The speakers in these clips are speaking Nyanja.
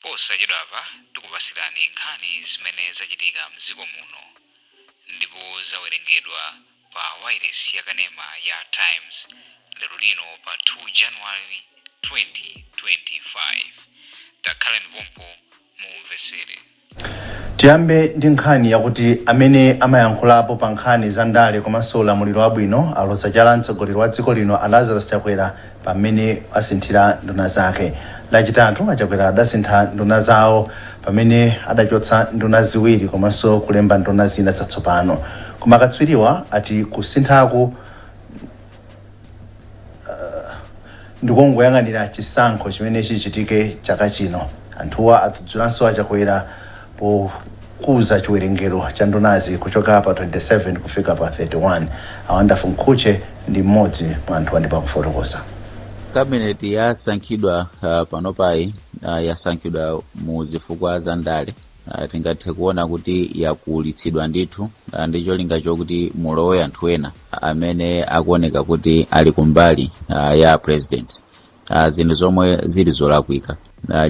Posachedwapa tikupasirani nkhani zimene zachitika mdziko muno ndipo zawerengedwa pa wailesi yakanema ya Times lero lino pa 2 January 2025. Takhalani pompo mumvesere. Tiyambe ndi nkhani yakuti amene amayankhulapo pa nkhani za ndale komanso ulamuliro wabwino aloza chala mtsogoleri wa dziko lino a Lazarus Chakwera pamene asinthira nduna zake. Lachitatu a Chakwera adasintha nduna zawo pamene adachotsa nduna ziwiri komanso kulemba nduna zina zatsopano. Koma akatswiriwa ati kusinthaku ndikongoyang'anira chisankho chimene chichitike chaka chino. Anthuwa adzudzulanso a Chakwera pokuza chiwerengero cha ndunazi kuchoka pa 27 kufika pa 31. A Wonderful Mkhutche ndi mmodzi mwa anthuwa ndipo akufotokoza. Cabinet yasankhidwa panopayi yasankhidwa mu zifukwa za ndale. Tingathe kuona kuti yakulitsidwa ndithu ndi cholinga chokuti mulowe anthu ena amene akuoneka kuti ali kumbali ya president, zinthu zomwe zili zolakwika,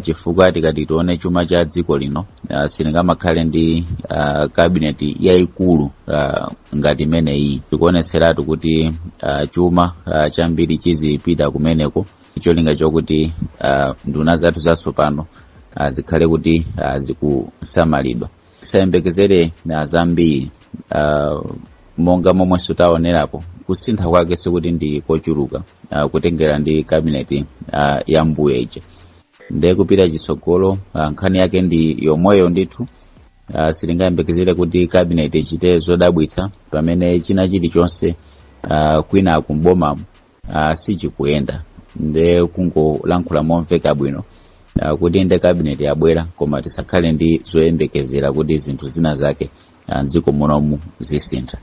chifukwa tikati tione chuma cha dziko lino, silingamakhale ndi cabinet yayikulu ngati imeneyi. Tikuonetseratu kuti chuma chambiri chizipita kumeneko, cholinga chokuti nduna zathu zatsopano zikhale kuti zikusamalidwa. Tisayembekezere zambiri, monga momwenso taonerapo kusintha kwake sikuti ndi kochuluka, kutengera ndi kabineti ya mbuyo ija. Ndiye kupita chitsogolo, nkhani yake ndi yomweyo ndithu. Sitingayembekezere kuti kabineti ichite zodabwitsa pamene china chilichonse kwina kumbomamo sichikuyenda. Nde kungolankhula momveka bwino kuti nde kabineti yabwera, koma tisakhale ndi zoyembekezera kuti zinthu zina zake mdziko munomu zisintha.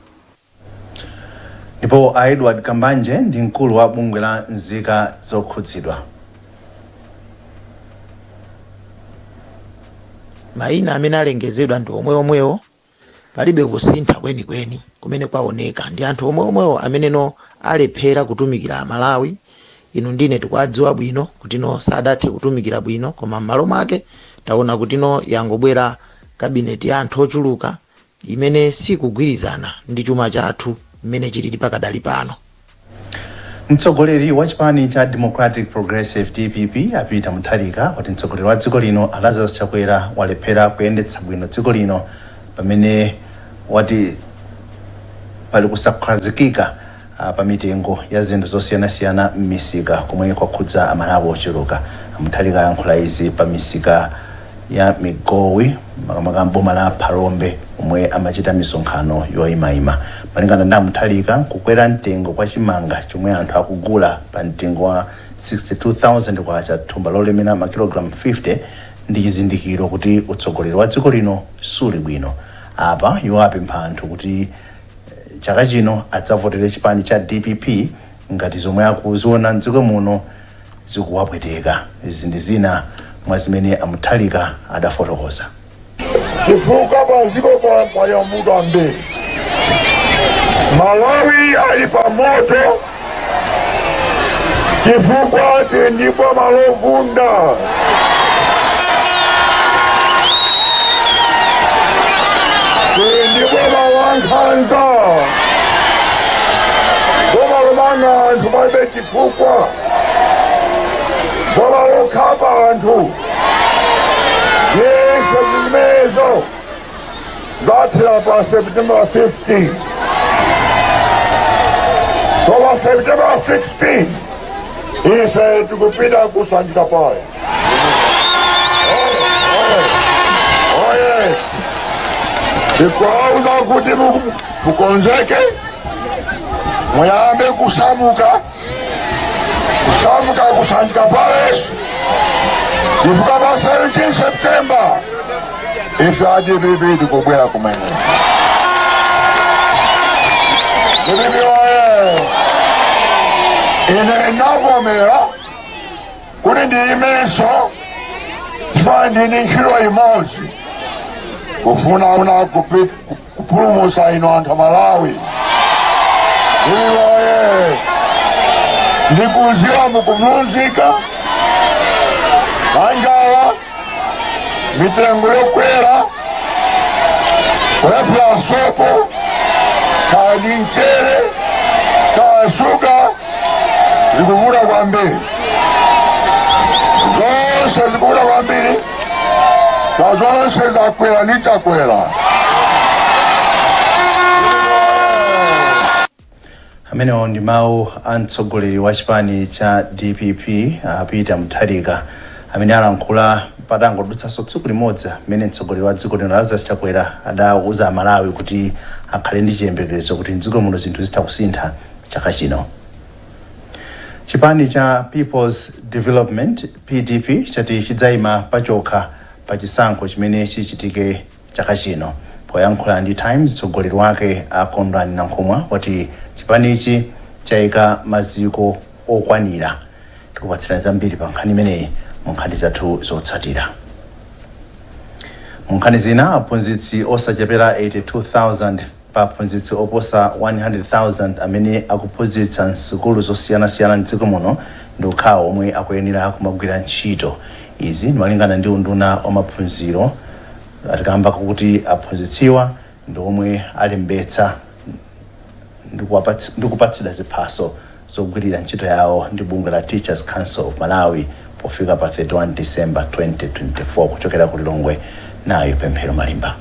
Ndipo a Edward Kambanje ndi mkulu wa bungwe la nzika zokhudzidwa. Mayina amene alengezedwa ndi omweomwewo, palibe kusintha kwenikweni kumene kwaoneka. Ndi anthu omweomwewo amene no alephera kutumikira Amalawi. Inu ndine tikuwadziwa bwino kuti no sadathe kutumikira bwino, koma m'malo mwake taona kuti no yangobwera kabineti ya anthu ochuluka imene sikugwirizana ndi chuma chathu mmene chilili pakadali pano. Mtsogoleri wa chipani cha Democratic Progressive, DPP, a Peter Mutharika wati mtsogoleri wa dziko lino a Lazarus Chakwera walephera kuyendetsa bwino dziko lino pamene wati pali kusakhazikika pa mitengo ya zinthu zosiyanasiyana m'misika komwe kwakhudza Amalawi ochuluka. A Mutharika ayankhula izi pa misika ya Migowi, makamaka m'boma la Phalombe, omwe amachita misonkhano yoimaima. Malingana ndi a Mutharika, kukwera mtengo kwa chimanga chomwe anthu akugula pa mtengo wa K62,000 thumba lolemera makilogalamu 50 ndi chizindikiro kuti utsogoleri wa dziko lino suli bwino. Apa iwo apempha anthu kuti chaka chino adzavotere chipani cha dpp ngati zomwe akuziona m'dziko muno zikuwapweteka. Izi ndi zina mwa zimene a Mutharika adafotokoza. Chifukwa paziko pano pali mavuto ambiri, Malawi ali pa moto chifukwa tili ndi boma lovunda. Tili ndi boma la nkhanza, boma lomanga anthu palibe chifukwa, boma lokhapa anthu. Zonse zimenezo zathera pa September 15, koma September 16 ife tikupita ku Sanjika Palace. Oye, tikuwauza kuti mukonzeke, muyambe kusamuka, kusamuka ku Sanjika Palace, chifukwa pa 17 September ife a DPP tikubwera kumene. DPP oye! Ine ndavomera kuti ndiyimenso chifukwa ndili ntchito imodzi, kufuna kupulumutsa inu anthu a Malawi. DPP oye! Ndikudziwa mukuzunzika na njala. Mitengo yokwera, kulephera sopo, kaya mchere, kaya shuga, zikuvuta kwambiri. Zonse zikuvuta kwambiri, na zonse zakwera ndi Chakwera. Amenewo ndi mawu a mtsogoleri wa chipani cha DPP, Peter Mutharika, amene alankhula patangodutsanso tsiku limodzi mmene mtsogoleri wa dziko lino Lazarus Chakwera adawuza Amalawi kuti akhale ndi chiyembekezo kuti mdziko muno zinthu zitha kusintha chaka chino. Chipani cha People's Development, PDP, chati chidzayima pachokha pa chisankho chimene chichitike chaka chino. Poyankhula ndi Times, mtsogoleri wake a Kondwani Nankhumwa wati chipanichi chayika maziko okwanira. Tikupatsirani zambiri pa nkhani imeneyi mu nkhani zathu zotsatira. Mu nkhani zina, aphunzitsi osachepera 82,000 pa aphunzitsi oposa 100,000 amene akuphunzitsa msukulu zosiyanasiyana mdziko muno ndi okhawo omwe akuyenera kumagwira ntchito. Izi ndi malingana ndi unduna wa maphunziro, atikamba kuti aphunzitsiwa ndi omwe alembetsa ndi kupatsidwa ziphaso zogwirira ntchito yawo ndi bungwe la Teachers Council of Malawi pofika pa 31 December 2024. Kuchokera ku Lilongwe, nayo Pemphero Malimba.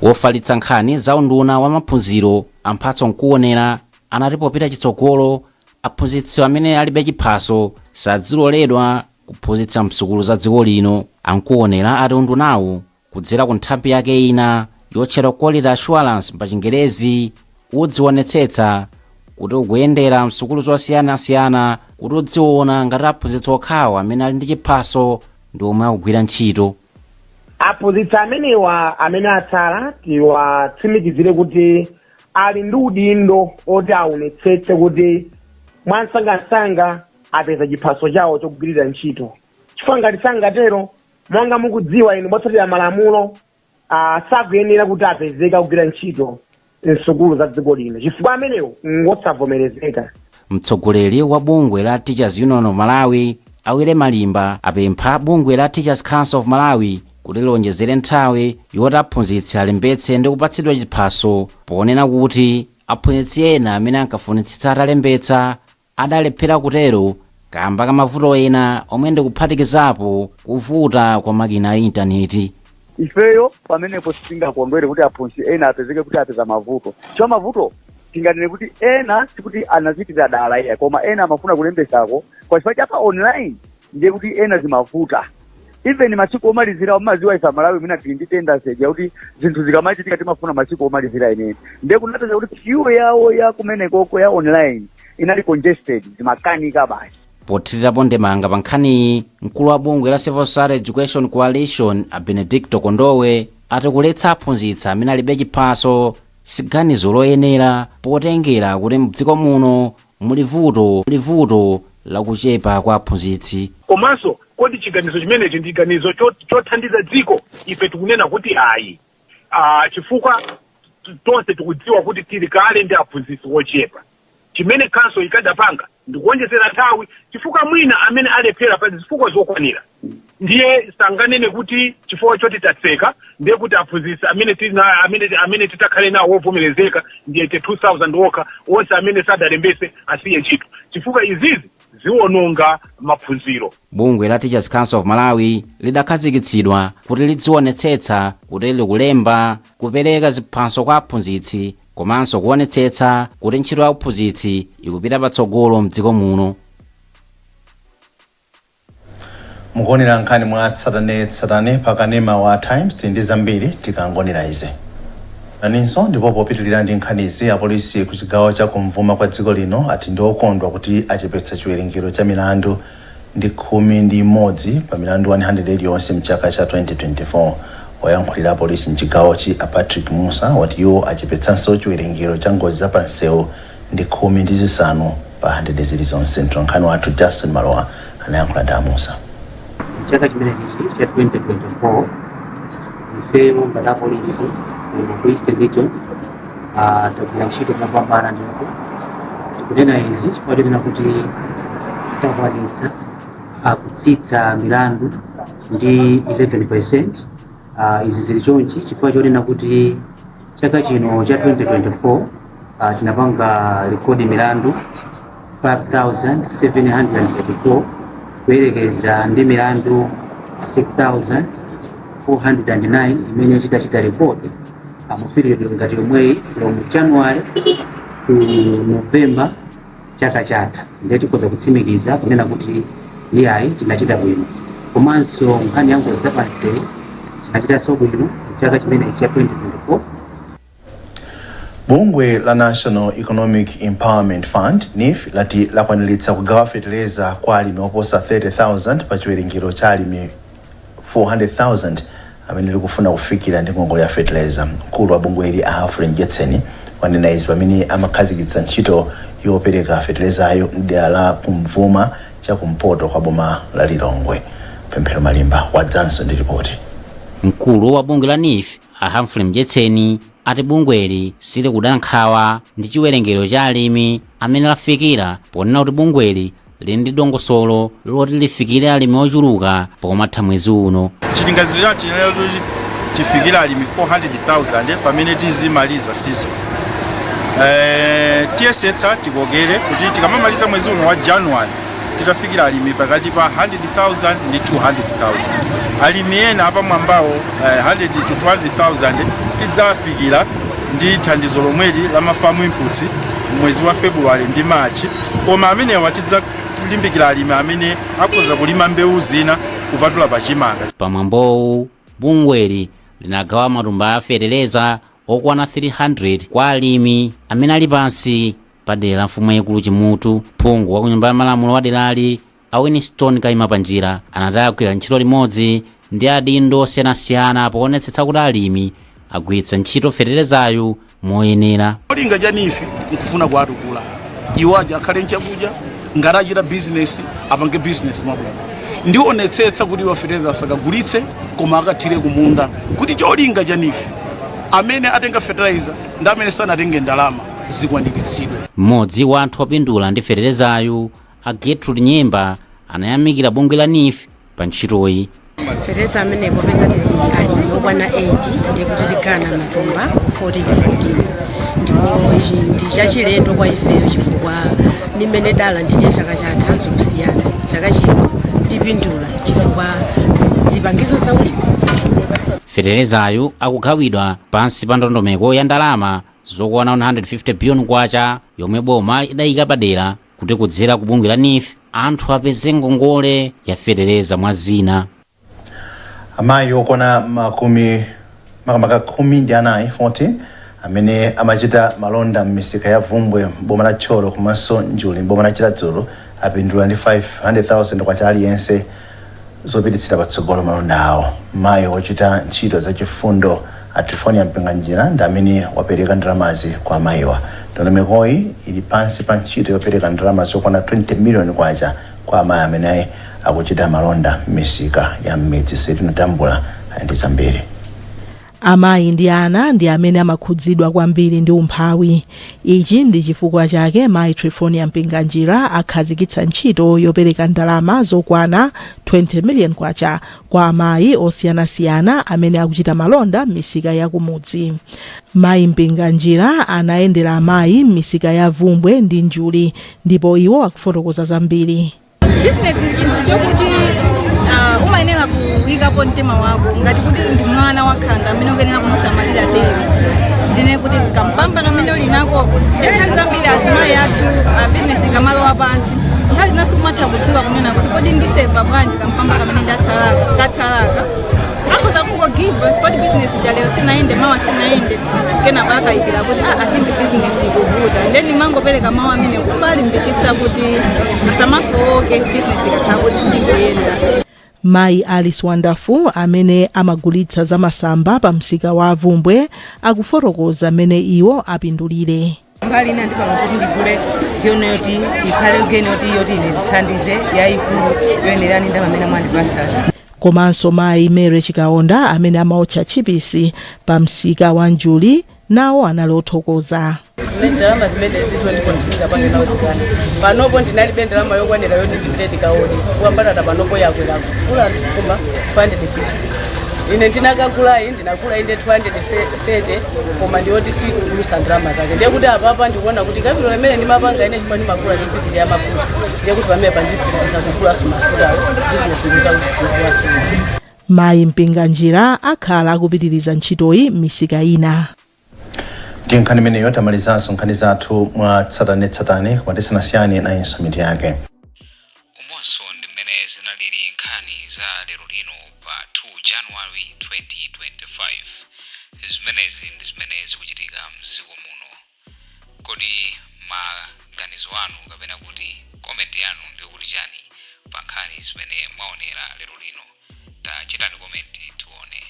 Wofalitsa nkhani za unduna wa maphunziro Amphatso Nkuonera anati popita chitsogolo, aphunzitsi amene alibe chiphaso sadziloledwa kuphunzitsa msukulu za dziko lino. Ankuonera ati undunawu, kudzera ku nthambi yake ina yotchedwa Quality Assurance pa Chingerezi, udzionetsetsa kuti ukuyendera msukulu zosiyanasiyana kuti udziona ngati aphunzitsi okhawo amene ali ndi chiphaso ndi omwe akugwira ntchito. Aphunzitsi amenewa amene atsala tiwatsimikizire kuti ali ndi udindo oti aonetsetse kuti mwansangasanga apeza chiphaso chawo chogwirira ntchito, chifukwa ngati sangatero, monga mukudziwa inu motsatira malamulo, sakuyenera kuti apezeka kugwira ntchito msukulu za dziko lino, chifukwa amenewo ngosavomerezeka. Mtsogoleri wa bungwe la Teachers Union of Malawi Awire Malimba apempha bungwe la Teachers Council of Malawi kuti lilonjezere nthawi yoti aphunzitsi alembetse ndi kupatsidwa chiphaso, ponena kuti aphunzitsi ena amene ankafunitsitsa atalembetsa adalephera kutero kamba ka mavuto ena omwe ndikuphatikizapo kuvuta kwa makina a intaneti. Ifeyo pamenepo sitingakondwere kuti aphunzitsi ena apezeke kuti apeza mavuto, chifukwa mavuto tinganene kuti ena sikuti anachitira dala iya, koma ena amafuna kulembesako kwa chifukwa chapa online, ndiye kuti ena zimavuta. Even masiku omalizira, umaziwa ife Amalawi mwina tili ndi tendency yakuti zinthu zikamachitika timafuna masiku omalizira enene, ndiye kunapeza kuti queue yawo ya kumenekoko ya online inali congested, zimakanika basi. Pothirirapo ndemanga pa nkhaniyi, mkulu wa bungwe la Civil Society Education Coalition a Benedicto Kondowe ati kuletsa aphunzitsi amene alibe chiphaso siganizo loyenera, potengera kuti mdziko muno muli vuto lakuchepa kwa aphunzitsi. Komanso kodi chiganizo chimenechi ndi chiganizo chothandiza dziko? Ife tikunena kuti ayi, chifukwa tonse tikudziwa kuti tili kale ndi aphunzitsi wochepa. Chimene council ikadapanga ndikuonjezera nthawi, chifukwa mwina amene alephera pa zifukwa zokwanira, ndiye sanganene kuti chifukwa choti tatseka ndiye kuti aphunzitsi amene titakhale nawo wovomerezeka ndiye 2000 okha, onse amene sadalembese asiye ntchito, chifukwa izizi ziwononga maphunziro. Bungwe la Teachers Council of Malawi lidakhazikitsidwa kuti lidzionetsetsa kuti likulemba, kupereka ziphaso kwa aphunzitsi komanso kuonetsetsa kuti ntchito ya uphunzitsi ikupita patsogolo mdziko muno. Mukuonera nkhani mwa tsatanetsatane pa kanema wa Times. Tili ndi zambiri tikangonera izi naninso. Ndipo popitilira ndi nkhanizi, apolisi ku chigawo cha kumvuma kwa dziko lino ati ndi okondwa kuti achepetsa chiwerengero cha milandu ndi 11 pa milandu 100 iliyonse mchaka cha 2024. Oyankhulira apolisi mchigawochi a Patrick Musa wati iwo achepetsanso chiwerengero cha ngozi zapamsewu ndi 15 pa 100 zilizonse. Mtolankhani wathu Justin Malowa anayankhula ndi amusa. Chaka chimenechi cha 2024, ifeyo ngati apolisi kuno ku Eastern Region tagwira ntchito mopambana, ndipo tikunena izi chifukwa chonena kuti takwanitsa kutsitsa milandu ndi 11. Izi zili chonchi chifukwa chonena kuti chaka chino cha 2024 tinapanga record milandu 5734 kuyerekeza ndi milandu 6409 imene tidachita record mu period ngati yomweyi from January to November chaka chatha. Ndiye tikhoza kutsimikiza kunena kuti iyayi, tinachita bwino. Komanso nkhani ya ngozi zapamsewu tinachitanso bwino chaka chimenechi cha 2024. Bungwe la National Economic Empowerment Fund, NEEF, lati lakwaniritsa kugawa feteleza kwa alimi oposa 30,000 pa chiwerengero cha alimi 400,000 amene likufuna kufikira ndi ngongole ya feteleza. Mkulu wa bungweli, a Humphrey Mdyetseni, wanena izi pamene amakhazikitsa ntchito yopereka fetelezayo mdera la Kumvuma chakumpoto kwa boma la Lilongwe. Pemphero Malimba wadzanso ndi ripoti. Mkulu wa bungwe la NEEF, a Humphrey Mdyetseni, ati bungweli silikuda nkhawa ndi chiwerengero cha alimi amene lafikira, ponena kuti bungweli lili ndi dongosolo loti lifikire alimi ochuluka pomatha mwezi uno. Chilinganizo chathu chinali kuti tifikire alimi 400,000 pamene tizimaliza season. Tiyesetsa tikokere kuti tikamamaliza mwezi uno wa January titafikira alimi pakati pa 100,000 ndi 200,000. Alimi ena apamwambawo, 100 to 200,000, tidzafikira ndi thandizo lomweli la ma farm inputs mwezi wa February ndi March. Koma amenewa tidzalimbikira alimi amene akhoza kulima mbewu zina kupatula pachimanga. Pamwambowu, bungweli linagawa matumba a feteleza okwana 300 kwa alimi amene ali pansi pa dera la mfumu yayikulu Chimutu. Phungu wa ku nyumba ya malamulo wa derali, a Winston Kaima Panjira, anati agwira ntchito limodzi ndi adindo osiyanasiyana poonetsetsa kuti alimi agwiritsa ntchito feterezayo moyenera. Cholinga cha NEEF nkufuna kuwatukula iwo aja akhale nchakudya. Ngati achita bizinesi, apange bizinesi mwabwino. Ndionetsetsa kuti iwo fetereza asakagulitse, koma akathire kumunda, kuti cholinga cha NEEF, amene atenga fertilizer ndi amene sanatenge ndalama, zikwaniritsidwe. Mmodzi wa anthu opindula ndi feterezayo, a Gertrude Nyemba, anayamikira bungwe la NEEF pa ntchitoyi. Fetereza amene popeza tili alimi okwana 8, ndiye kuti tigawana matumba 14 14, ndipo ichi ndi chachilendo kwa ifeyo chifukwa nimene dala ndidye chaka chatha zikusiyana. Chaka chino tipindula chifukwa zipangizo za ulimi zachuluka. Feterezayo akugawidwa pansi pa ndondomeko ya ndalama zokwana 150 billion kwacha yomwe boma idayika padera kuti kudzera ku bungwe la NEEF anthu apeze ngongole ya fetereza, mwa zina. Amayi okwana makumi, makamaka 14, 14, amene amachita malonda m'misika ya Vumbwe mboma la Thyolo komanso Njuli mboma la Chiradzulu apindula ndi 500,000 kwacha aliyense zopititsira patsogolo malonda awo. Mayi wochita ntchito zachifundo, a Trifonia Mpinganjira, ndi amene wapereka ndalamazi kwa amayiwa. Ndondomekoyi ili pansi pa ntchito yopereka ndalama zokwana 20 million kwacha kwa amayi amene akuchita malonda m'misika ya m'midzi. Sitinatambula ndi zambiri. Amayi ndi ana ndi amene amakhudzidwa kwambiri ndi umphawi. Ichi ndi chifukwa chake mayi Trifonia Mpinganjira akhazikitsa ntchito yopereka ndalama zokwana 20 million kwacha kwa amayi osiyanasiyana amene akuchita malonda m'misika ya kumudzi. Mayi Mpinganjira anayendera amayi m'misika ya Vumbwe ndi Njuli, ndipo iwo akufotokoza zambiri. Bizinesi ndi chinthu chokuti umayenera kuyikapo mtima wako ngati kuti ndi mwana wakhanda amene ukuyenera kumusamalira tero, ndine kuti kampamba kamene uli nako. Nthawi zambiri azimayi athu, bizinesi ikamalowa pansi, nthawi zinaso kumatha kudziwa kunena kuti kodi ndiseva bwanji kampamba kamene ndatsalaka katsalaka. Akhoza kungogiva poti bizinesi chalero sinayende, mawa sinayende, kenako akayikira kuti ah, I think bizinesi ikuvuta. Then mangopereka mawu amene kungalimbikitsa kuti asamafowoke bizinesi ikakhala kuti sikuyenda. Mayi Alice Wonderful, amene amagulitsa zamasamba pa msika wa Vumbwe, akufotokoza mmene iwo apindulire. Mbali ina ndipanga zoti ndigule geno yoti ikhale geno yoti ine ndithandize yayikulu yoyenerani ndalama amene mwandipasazi. Komanso mayi Mary Chikaonda, amene amaotcha chipisi pa msika wa Njuli, nawo anali othokoza. Zimene ndalama zimene zizo ndipo ndisindikapange nawo zikana. Panopo ndinalibe ndalama yokwanira yoti ndipite ndikaone, chifukwa mbatata panopo yakwera kula thumba 250. Ine ndinakagulayi, ndinagula inde 230, koma ndiyoti sikugulisa ndalama zake. Ndiye kuti apapa ndikuona kuti capital imene ndimapanga ine, chifukwa ndimagula ndi mphikiri ya mafuta, ndiye kuti pamene pandipitiriza kugulaso mafutawo, bizinesi ndizakuti sikulaso. Mayi Mpinganjira akhala akupitiriza ntchitoyi m'misika ina. Ndi nkhani imeneyo tamalizanso nkhani zathu mwa tsatanetsatane, koma tisanasiyane nayinso mitu yake. Umonso ndi mmene zinalili nkhani za lero lino pa 2 January 2025. Zimenezi ndi zimene zikuchitika mdziko muno. Kodi maganizo anu kapena kuti comment yanu ndikuti chani pa nkhani zimene mwaonera lero lino? Tachitani comment tione.